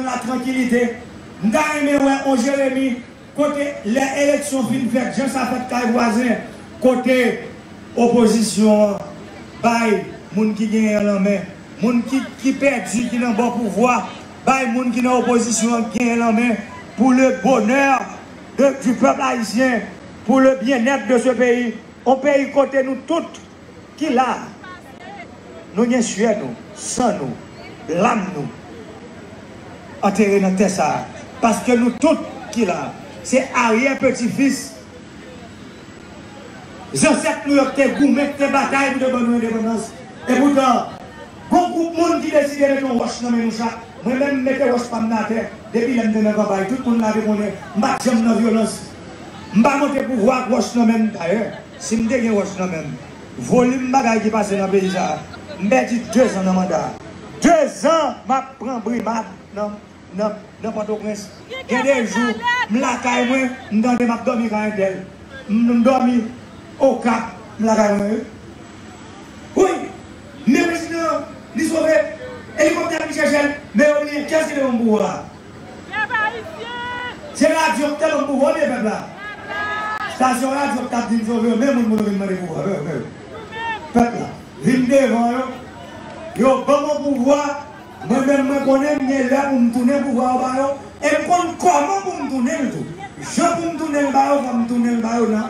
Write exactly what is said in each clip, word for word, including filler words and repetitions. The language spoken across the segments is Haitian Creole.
la trankilite. M ta renmen wè on Jeremi kote lè eleksyon fin fèt, jan sa fèt kay vwazen, kote opozisyon an bay moun ki genyen an lanmen, moun ki, ki pèdi, ki nan bò pouvwa, bay moun ki nan opozisyon an genyen lanmen pour le bonheur de, du peuple haïtien, pour le bien-être de ce pays. On peyi kote nou tout ki la, nou gen syè nou, san nou, lam nou antere nan tè sa a. Paske nou tout ki la, se aryè peti fis zansèt nou yo ki te goumen, ki te batay pou te ban nou endepandans. Epoutan, gon gwoup moun ki deside mete yon wòch nan men nou chak. Mwen menm, m mete wòch pa m nan atè. Depi lè m te nan kanpay, tout moun la te konnen m pa t janm nan vyolans. M pa monte pouvwa ak wòch nan men m. Dayè, si m te gen wòch nan men m, volim bagay ki pase nan peyi sa a, m pèdi dezan nan manda. Dezan m ap pran brimad nan, nan, nan Pòtoprens. Gen de jou, m lakay mwen, m tande m ap dòmi kay entèl. M, m dòmi Okap, m lakay mwen, wi. Wi, men prezidan an, li sove, elikoptè vin chèche l, men yo bliye kiyès ki te ban m pouvwa a. Se radyo ki te ban m pouvwa oubyen pèp la? Stasyon radyo ki t ap di m sove yo, men moun moun yo vin mande pouvwa, men yo, men yo. Pèp la vin devan yo, yo ban m yon pouvwa. Mwen menm, mwen konnen m gen lè pou m tounen pouvwa yo ba yo, e m konn kòman pou m tounen l tou. Jan pou m tounen l ba yo, fò m tounen l ba yo nan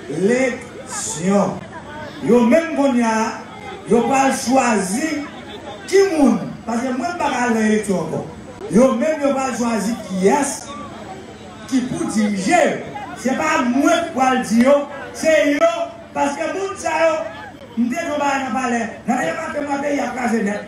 eleksyon. Yo menm kounye a, yo pral chwazi ki moun, paske mwen m pa ka al nan eleksyon ankò. Yo menm, yo pral chwazi kiyès ki pou dirije yo. Se pa mwen k pral di yo, se yo. Paske moun sa yo, m te di yon bagay nan palè. Nan dènye maten, mwen, peyi a kraze nèt.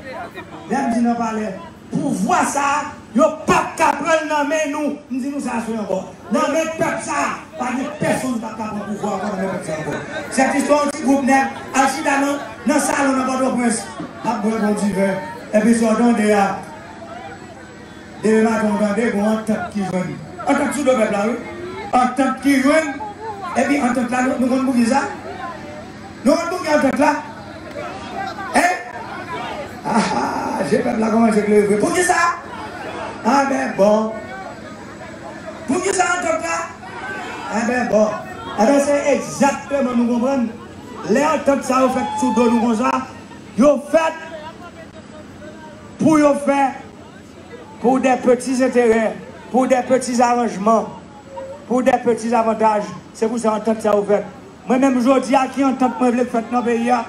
Lè m di nan palè, pouvwa sa a, yo p ap ka pran l nan men nou. M di nou sa aswè ankò. Nan men pèp sa a, pa gen pèsonn k ap ka pran pouvwa ankò nan men pèp sa a ankò. Sèt istwa, yon ti gwoup nèg al chita nan, nan salon nan Pòtoprens, ap bwè bon diven. Epi sa w tande a, demen maten w tande gon antant ki jwenn. Antant sou do pèp la, wi. Antant ki jwenn. Epi antant la, nou, nou konn poukisa? Nou konn poukisa antant la? Hein? Ah, ah, je pèp la kòmanse klere vre. Poukisa? Ah, ben bon. Poukisa antant la? Ah, ben bon. Enben, se egzakteman nou konprann. Lè antant sa yo fèt sou do nou konsa, yo fèt pou yo fè pour des petits intérêts, pour des petits arrangements, pour des petits avantages. Se pou sa antant sa yo fèt. Mwen menm jodi a, ki antant mwen vle k fèt nan peyi a?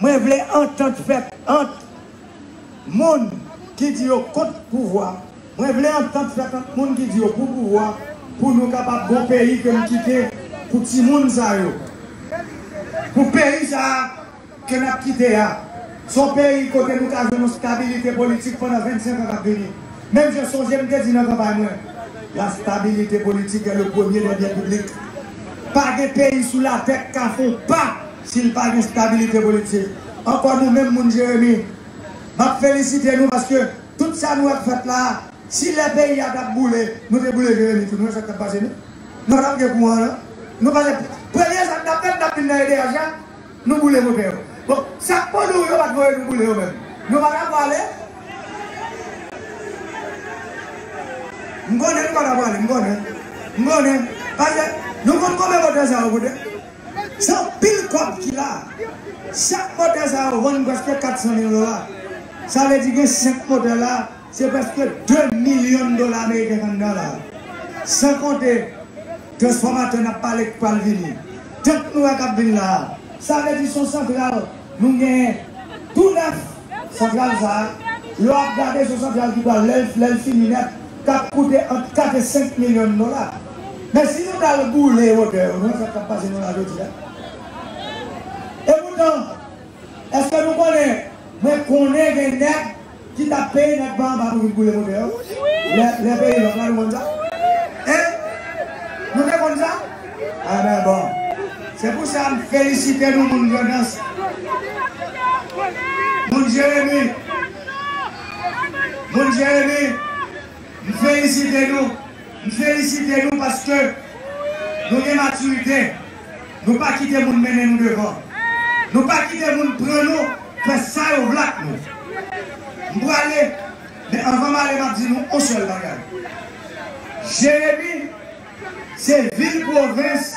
Mwen vle antant fèt ant moun ki di yo kont pouvwa. Mwen vle antant fèt ant moun ki di yo pou pouvwa, pou nou kapab gon peyi ke n kite pou timoun sa yo. Pou peyi sa a, ke n ap kite a, se yon peyi kote nou ka jwenn yon stabilite politik pandan vennsenk an k ap vini. Menm jan sonje m te di nan kanpay mwen, la stabilité politique est le premier des biens publics. Pa gen peyi sou latè k ka fè yon pa si l pa gen stabilite politik. Ankò nou menm moun Jeremi, m ap felisite nou paske tout sa nou wè k fèt la a, si lè peyi a t ap boule, nou te boule Jeremi tou. Nou wè sa k t ap pase nou? Nou pa t ap gen kouran, non. Nou pa t ap, premye sa n t ap fè, n t ap vin nan E D H la, nou boule motè yo. Bon, sa k pou nou, yo pa t voye nou boule yo menm. Nou pa t ap prale. M konnen nou pa t ap prale, m konnen. M konnen. Paske nou konn konbyen motè sa yo koute? Se anpil kòb ki la. Chak motè sa yo vann prèske kat san mil dola. Sa vle di gen senk motè la, se prèske de milyon dola ameriken k anndan la. San konte transfòmatè n ap pale k pral vini. Tank nou wè k ap vin la a. Sa vle di se yon santral nou genyen tou nèf. Santral sa a, lè w ap gade, se yon santral ki pral, lè l, lè l fini nèt, k ap koute ant kat e senk milyon dola. Men si nou t al boule motè yo, nou wè sa k t ap pase nou la jodi a? Epoutan, èske nou konnen, mwen konnen gen nèg ki t ap peye nèg pa anba pou vin boule motè yo? Lè, lè peyi lòk la, nou konn sa? Hein? Nou te konn sa? Enben bon. Se pou sa m felisite nou, moun Grandans. Moun Jeremi. Moun Jeremi. M felisite nou. M felisite nou paske nou gen matirite. Nou pa kite moun mennen nou devan. Nou pa kite moun pran nou, fè sa yo vle ak nou. M prale, men anvan pale, m ap di nou yon sèl bagay. Jeremi se vil pwovens,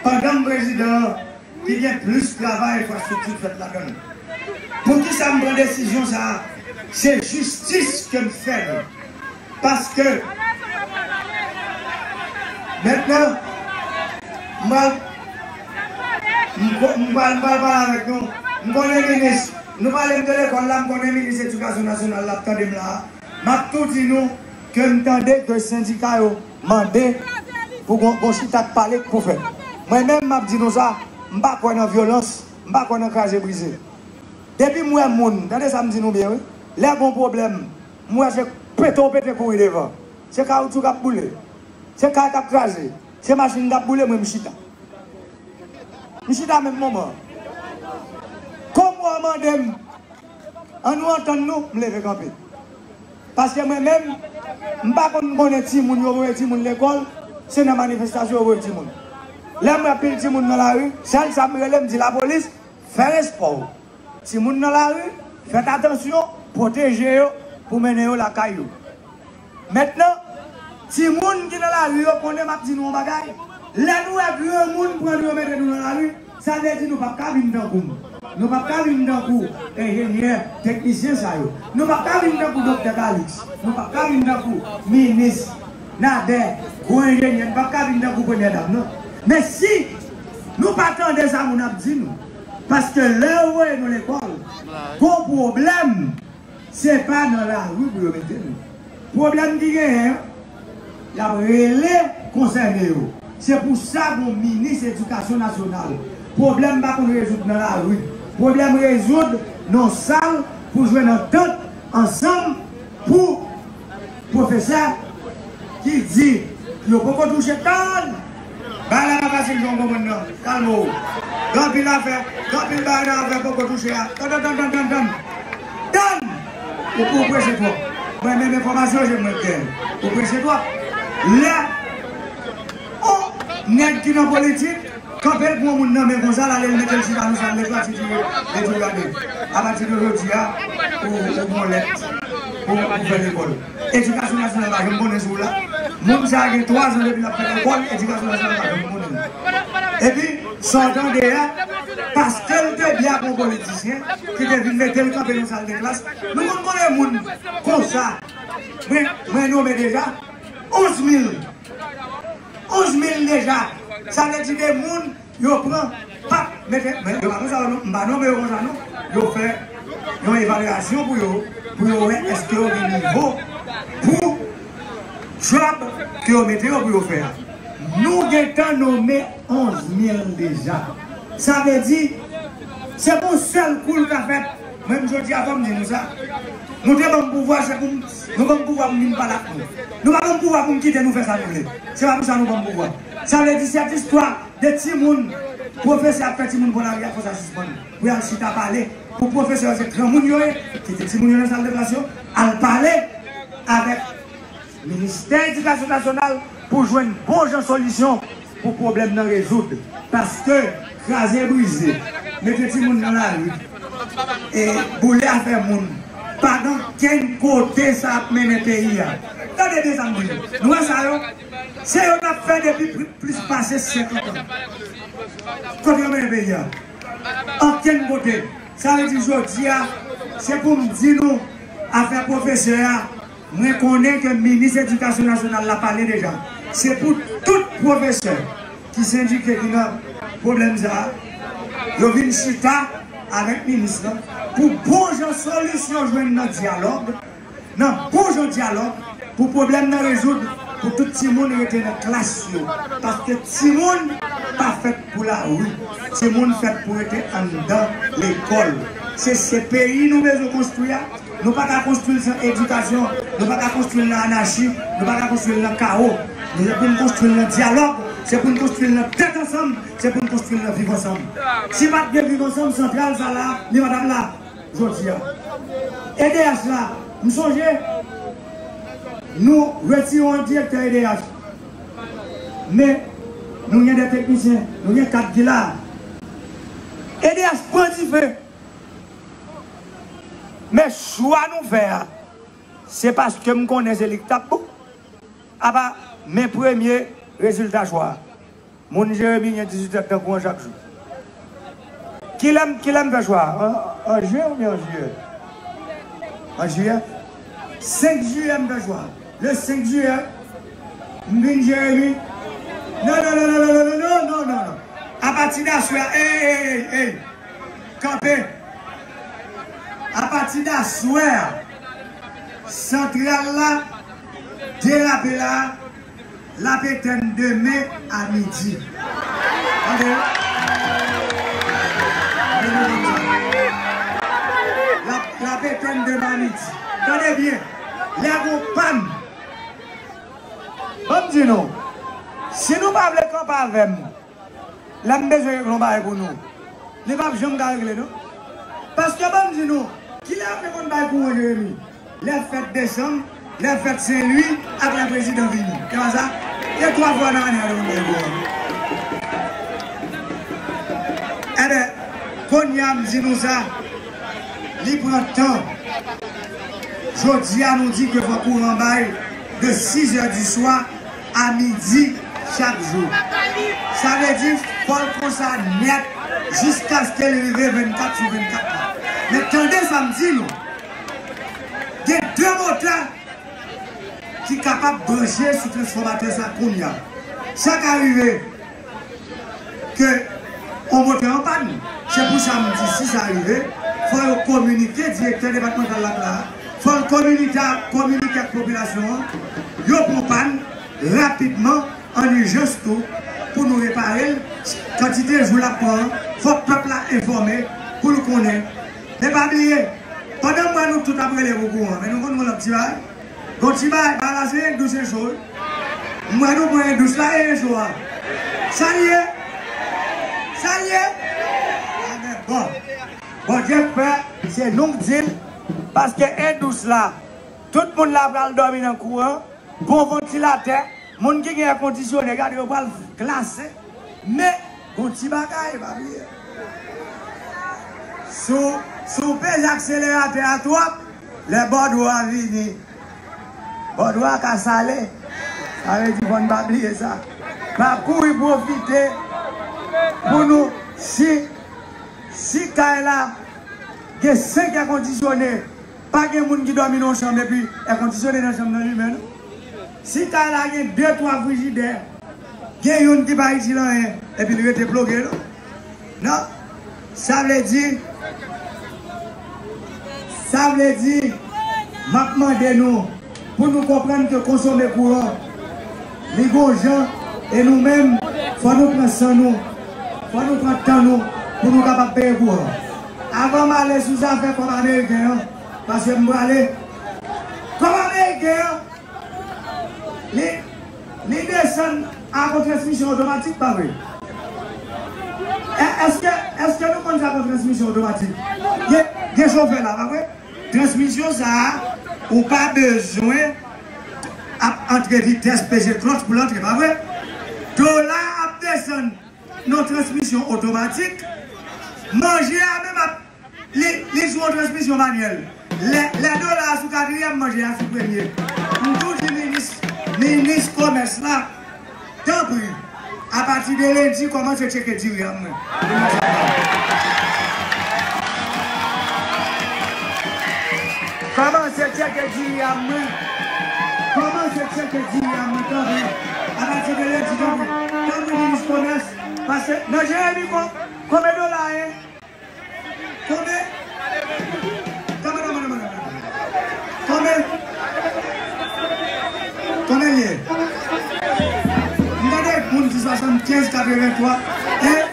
pandan m prezidan an, ki gen plis travay enfrastrikti k fèt ladan l. Poukisa m pran desizyon sa a? Se jistis ke m fè nou. Paske, mentnan, m pral, m ko- m pral, m pral pale avèk nou. M konnen minis, nou pale m de lekòl la, m konnen minis edikasyon nasyonal la ap tande m la a. M ap tou di nou ke m tande ke sendika yo mande pou gon, gon chita k pale k pou fèt. Mwen menm, m ap di nou sa, m pa kwè nan vyolans, m pa kwè nan kraze brize. Depi m wè moun, tande sa m di nou byen, wi. Lè gon pwoblèm, m wè se pete w pete kouri devan. Se kawoutchou k ap boule. Se kay k ap kraze. Se machin k ap boule, mwen m chita. M chita menm moman. Kòm w mande m, an nou antann nou, m leve kanpe. Paske mwen menm, m pa konn konnen timoun yo voye timoun lekòl, se nan manifestasyon yo voye timoun. Lè m wè pil timoun nan lari, sèl sa m rele, m di lapolis, fè respè w. Timoun nan lari, fèt atansyon, pwoteje yo pou mennen yo lakay yo. Mentnan, timoun ki nan lari yo konnen m ap di nou yon bagay. Lè nou wè granmoun pran nou yo mete nou nan lari, sa vle di nou p ap ka vin tankou m. Nou p ap ka vin tankou enjenyè, teknisyen sa yo. Nou p ap ka vin tankou doktè Calix. Nou p ap ka vin tankou minis Nader, gwo enjenyè. Nou p ap ka vin tankou premyè dam, non. Men si nou pa tande sa moun ap di nou, paske lè yo voye nou lekòl, gon pwoblèm. Se pa nan lari pou yo mete nou. Pwoblèm ki genyen an, y ap rele konsène yo. Se pou sa gon minis edikasyon nasyonal. Pwoblèm pa konn rezoud nan lari. Pwoblèm rezoud nan sal pou jwenn antant ansanm pou pwofesè ki di yo poko touche tann. Bagay la pa fasil jan w konprann nan. Kalme w. Gen anpil afè, gen anpil bagay nan afè poko touche a. Tann, tann, tann, tann, tann, tann. Tann! Ou, ou prese twòp. Mwen menm enfòmasyon se mwen k gen. Ou prese twòp. Lè yon nèg ki nan politik kanpe l pran moun nan men konsa, l ale l mete l chita nan sal de klas, li di, li di, gade, apati de jodi a, ou, ou gon lèt pou, pou fè lekòl. Edikasyon nasyonal pa janm konnen sou w la. Moun sa a gen twa zan depi l ap fè lekòl, edikasyon nasyonal pa janm konnen l. Epi, sa w tande a, paske l te byen ak yon politisyen ki te vin mete l kanpe nan sal de klas, nou konn konnen moun konsa. Mwen, mwen nonmen deja onz mil. Onz mil deja. Sa vle di de moun yo pran, pa mete, men yo pa konsa non, m pa nonmen yo konsa non. Yo fè yon evalyasyon pou yo, pou yo wè èske yo gen nivo pou djòb ke yo mete yo pou yo fè a. Nou gentan nonmen onz mil deja. Sa vle di, se pou sèl kou l ka fèt. Mwen, m jodi a, fò m di nou sa. Nou te ban m pouvwa, se pou m, nou ban m pouvwa pou m vin pale ak nou. Nou pa ban m pouvwa pou m kite nou fè sa nou vle. Se pa pou sa nou ban m pouvwa. Sa vle di, sèt istwa de timoun, pwofesè ap fè timoun pran lari a, fò sa sispann. Pou y al chita pale. Pou pwofesè yo, se granmoun yo ye, kite timoun yo nan sal de klas yo, al pale avèk Ministè Edikasyon Nasyonal pou jwenn bon jan solisyon pou pwoblèm nan rezoud. Paske kraze brize, mete timoun nan lari, e boule afè moun, pa gen okenn kote sa ap mennen peyi a. Tande byen sa m di nou. Nou wè sa yo? Se yo n ap fè depi pli- plis pase senkant an. Kote yo mennen peyi a? Okenn kote. Sa vle di jodi a, se pou m di nou, afè pwofesè a, mwen konnen ke minis edikasyon nasyonal la pale deja. Se pou tout pwofesè ki sendike ki nan pwoblèm sa a, yo vin chita avèk minis lan pou bon jan solisyon jwenn nan dyalòg, nan bon jan dyalòg, pou pwoblèm nan rezoud, pou tout timoun rete nan klas yo. Paske timoun pa fèt pou lari. Timoun fèt pou rete anndan lekòl. Se, se peyi nou bezwen konstwi a. Nou pa ka konstwi l san edikasyon, nou pa ka konstwi l nan anachi, nou pa ka konstwi l nan kawo. Se pou n konstwi l nan dyalòg, se pou n konstwi l nan tèt ansanm, se pou n konstwi l nan viv ansanm. Si pa t gen viv ansanm, santral sa la, li pa t ap la jodi a. E D H la, m sonje, nou retire yon direktè E D H. Men, nou gen de teknisyen, nou gen kad ki la. E D H pran dife. Men chwa nou fè a, Se paske m konnen se li k t ap bon. Apa, men premye rezilta chwa a. Moun Jeremi gen dizuit èdtan kouran chak jou. Kilè m, kilè m fè chwa a? An, an jen oubyen an jiyè? An jiyè? Senk jiyè m fè chwa a. Le senk jiyè, m vin Jeremi. Non, non, non, non. Apati de aswè a, ey, ey, ey, ey. Kanpe. Apati de aswè a, santral la, derape la, l ap etenn demen a midi. Tande. L ap, l ap etenn demen a midi. Tande byen. Lè gon pàn, ban m di nou, si nou pa vle kanpe avè m, lè m bezwen regle yon bagay pou nou, li p ap janm ka regle, non. Paske ban m di nou, kilè yo te konn bay kouran Jeremi? Lè fèt Desanm, lè fèt Sen Lwi, ak lè prezidan vini. Se pa sa? Se twa fwa nan ane a yo konn bay kouran. Enben, kounye a m di nou sa, li pran tan. Jodi a, nou di ke fò kouran bay de sizè di swa a midi chak jou. Sa vle di, fò l konsa nèt jiskaske l rive vennkat sou vennkat la. Men tande sa m di nou. Gen de motè ki kapab branche sou transfòmatè sa kounye a. Sa ka rive ke yon motè an pàn. Se pou sa m di, si sa rive, fò yo kominike, direktè depatmantal la k la a, fò l kominike, kominike ak popilasyon an, yo pran pàn rapidman, an ijans tou, pou nou repare l, kantite jou l ap pran an, fòk pèp la enfòme pou l konnen. Men pa bliye, pandan m wè nou tout ap rele pou kouran, men nou konn yon lòt ti bagay. Gon ti bagay, bagay la se en dous en cho wi. M wè nou pran en dous la e en cho a. Sa l ye? Sa l ye? Amèn. Bon. Bondye k fè, se nou k di l, paske en dous la, tout moun la pral dòmi nan kouran, bon vantilatè, moun ki gen èkondisyone, gade yo pral glase. Men, gon ti bagay, pa bliye. Si w, si w peze akseleratè a twòp, lè bòdwo a vini, bòdwo a ka sale. Sa vle di fò n pa bliye sa. Pa kouri pwofite pou nou, si, si kay la gen senk èkondisyone, pa gen moun ki dòmi nan yon chanm epi èkondisyone nan chanm nan limen, non. Si kay la gen de, twa frijidè, gen youn ki pa itil anyen, epi li rete ploke, non. Non. Sa vle di, sa vle di, m ap mande nou, pou nou konprann ke konsome kouran, li gon jan, e nou menm, fò nou pran san nou, fò nou pran tan nou, pou nou kapab peye kouran. Avan m ale sou zafè kòb ameriken an, paske m prale, kòb ameriken an, li, li desann ak yon transmisyon otomatik, pa vre? È-, èske, èske nou konn sa k yon transmisyon otomatik? Gen, gen chofè la, pa vre? Transmisyon sa a, ou pa bezwen ap antre vitès, peze klòtch pou l antre, pa vre? Dola ap desann nan transmisyon otomatik. Manje a menm ap, li, li sou yon transmisyon manyèl. Lè, lè dola a sou katriyèm, manje a sou premye. M tou di minis, minis komès la, tanpri, apati de lendi, kòmanse tcheke diri a mwen. Kòmanse tcheke diri a mwen. Kòmanse tcheke diri a mwen, tanpri. Apati de lendi, tanpri. Tanpri, minis komès. Paske nan Jeremi, kon-, konbyen dola ye? Konbyen? Tanpri, tanpri, tanpri, tanpri. Konbyen? Konbyen l ye? M tande moun di swasannkenz, katrevenntwa. Hein?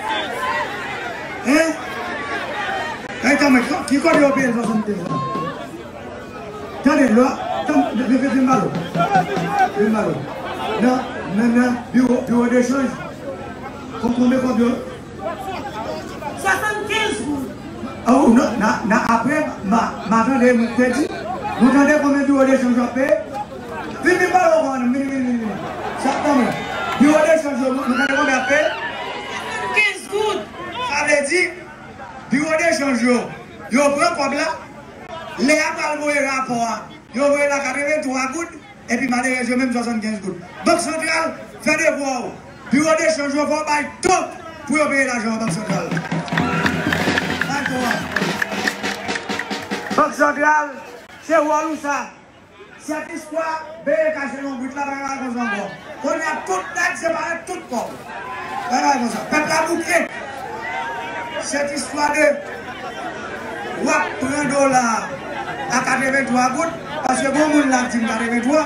Hein? Hey, tanpri, ki kote yo peye l swasannkenz la? Tande, lò, tanm, vin, vin, vin ba l. Vin ba l. Nan, nan, nan, biwo, biwo de chanj. Kon-, konbyen, konbyen? Swasannkenz goud. Oh, non, nan, nan, apre, ma, ma tande, mwen te di, nou tande konbyen biwo de chanj w ap peye? Vin, vin ba l ankò, vin, vin, vin, vin. Sa, tanm, biwo de chanj yo, nou, nou tande konbyen y ap peye? Swasannkenz goud. Sa vle di, biwo de chanj yo, yo pran kòb la, lè y ap al voye rapò a, Yo voye la katrevenntwa goud, epi malerèz yo menm swasannkenz goud. Bank Santral, fè devwa w. Biwo de chanj yo fò bay top pou yo peye lajan an Bank Santral. Bay top. Bank Santral, se wòl ou sa. Sèt istwa, beye kache lonbrit la, pa ka konsa ankò. Kounye a tout nèg se parèt tout kò. Pa ka konsa. Pèp la bouke. Sèt istwa de w ap pran dola a katrevenntwa goud, paske bon moun la di m katrevenntwa,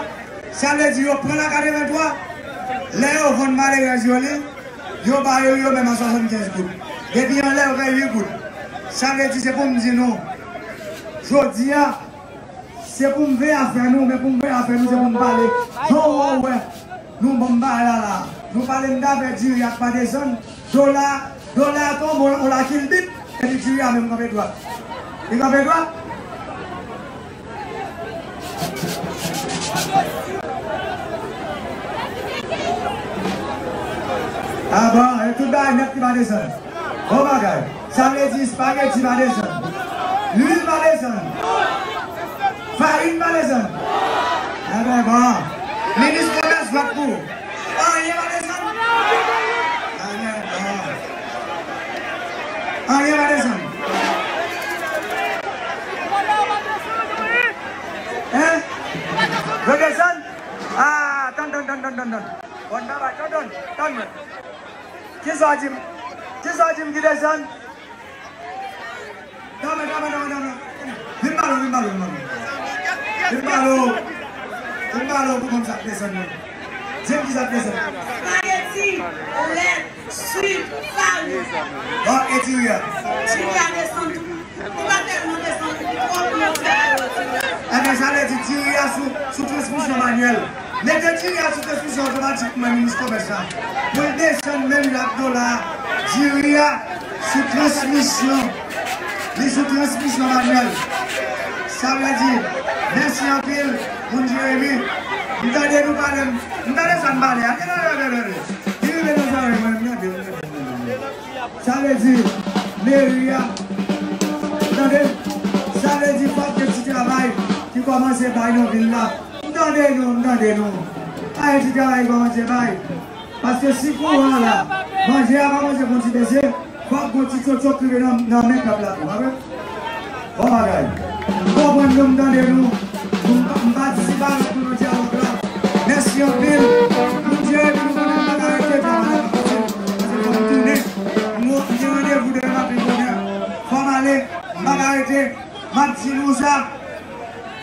sa vle di yo pran l a katrevenntwa, lè yo vann malerèz yo li, yo ba yo yo menm a swasannkenz goud. Depi anlè yo fè uit goud. Sa vle di se pou m di nou, jodi a, se pou m veye afè nou, men pou m veye afè nou, se pou m pale. Jan w wè, nou ban m bagay la la. Nou pale m dafè diri a k pa desann. Dola, dola a tonbe, on la kilbit, epi diri a menm kanpe dwat. Li kanpe dwat? A bon, e tout bagay nèt ki pa desann. Bon bagay. Sa vle di espageti pa desann. Lwil pa desann. Farin pa desann. Enben bon. Minis komès vòt pou. Anyen pa desann. Enben bon. Anyen pa desann. Hein? Yo desann? Ah, tann, tann, tann, tann, tann, tann. Bon, baba, tann, tann, tann mwen. Kisa w di m? Kisa w di m ki desann? Tann, tann, tann, tann, tann. Vin pale, vin pale, vin pale. Vin pale. Vin pale pou konn sa k desann nan. Di m kisa k desann. Espageti, lèt, swit, farin. Bon, e diri a? Diri a desann tou. Li pa tèlman desann, li twò plis. Enben, sa vle di diri a sou, sou transmisyon manyèl. Mete diri a sou transmisyon otomatik pou mwen, minis komès la. Pou l desann menm jan ak dola a. Diri a sou transmisyon. Li sou transmisyon manyèl. Sa vle di, mèsi anpil, moun Jeremi. M tande nou pale, m tande sa n pale a. Tande, tande, tande. Li rive nan zòrèy mwen, m tande, m tande, m tande. Sa vle di, meri a, tande, sa vle di fòk gen ti travay ki kòmanse bay nan vil la. M tande nou, m tande nou. Pa gen ti travay ki kòmanse bay. Paske si kouran an la, manje a pa manje pou ti bese, fòk gon ti tchotchot rive nan, nan men pèp la tou, pa vre? Bon bagay. M konprann nou, m tande nou. Nou, m pa, m patisipe avèk nou nan dyalòg la. Mèsi anpil. Bondye, nou konnen m pa ka rete travay la pa fasil. Paske fò m tounen. M, m gen randevou demen maten bonè. Fò m ale. M pa ka rete. M ap di nou sa.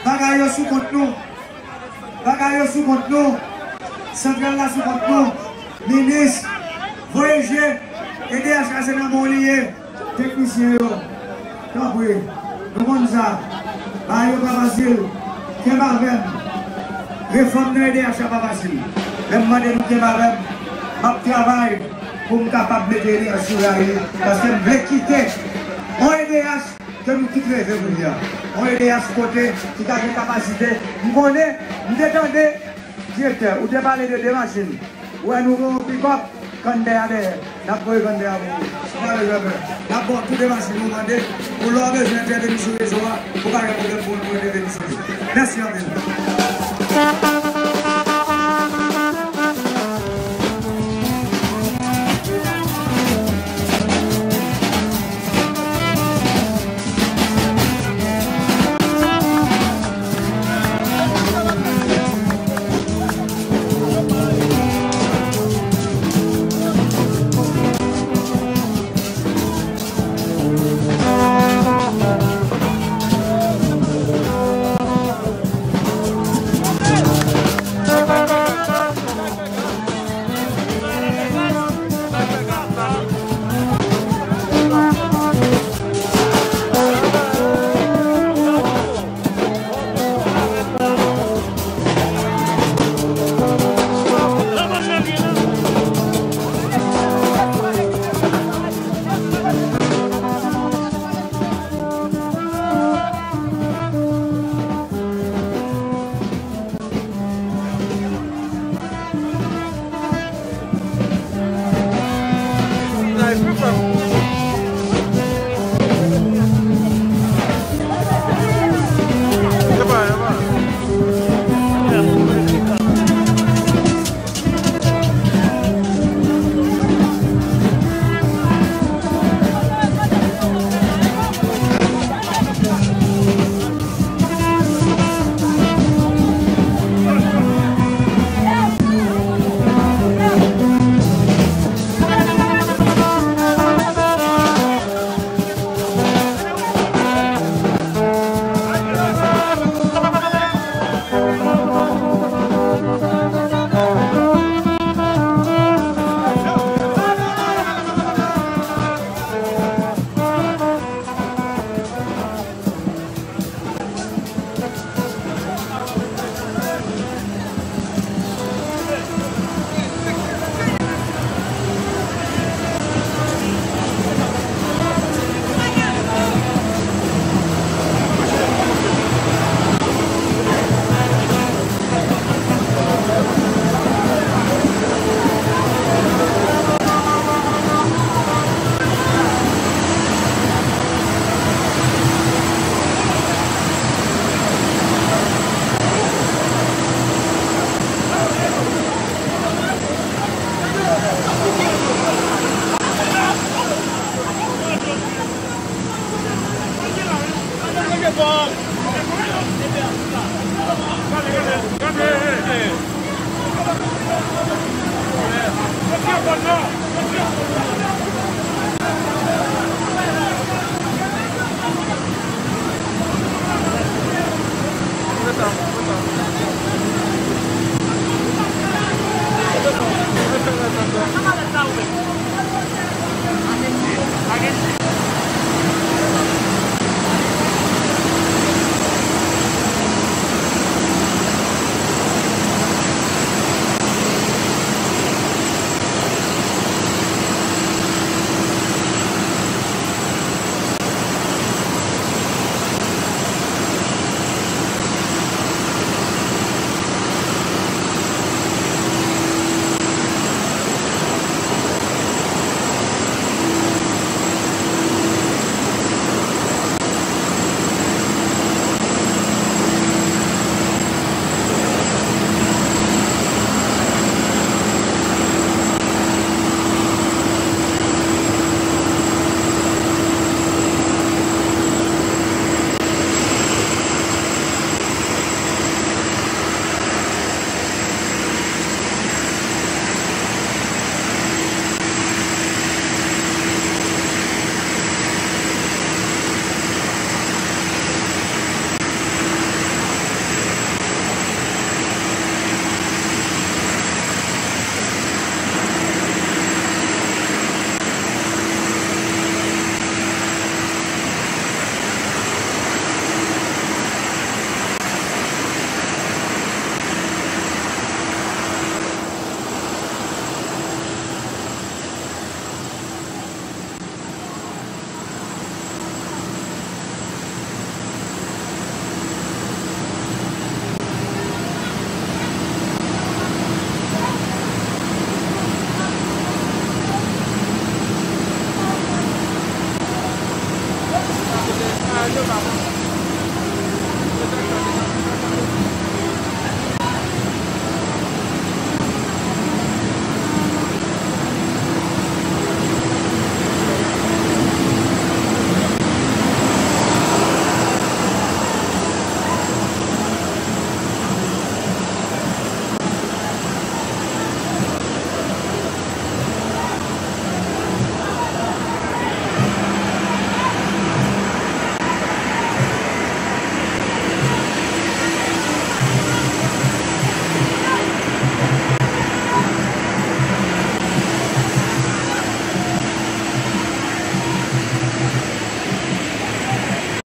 Bagay yo sou kont nou. Bagay yo sou kont nou. Santral la sou kont nou. Minis, voye je. E D H la se nan men w li ye. Teknisyen yo, tanpri, nou konn sa. Bagay yo pa fasil. Kenbe avè m. Refòm nan E D H la pa fasil. Lè m mande nou kenbe avè m, m ap travay pou m kapab mete E D H sou rayi. Paske m vle kite yon E D H ke nou tout reve pou li a. Yon E D H kote ki ka gen kapasite. M konnen, m te tande, direktè, ou te pale de de machin. Ou wè nou gen yon pikòp, kanndè a dèyè. N ap voye kanndè a pou ou. Ou pa bezwen pè. N ap ba w tou de machin ou mande. Pou lè w bezwen entèveni sou rezo a, ou pa gen pwoblèm pou w entèveni sou li. Mèsi anpil.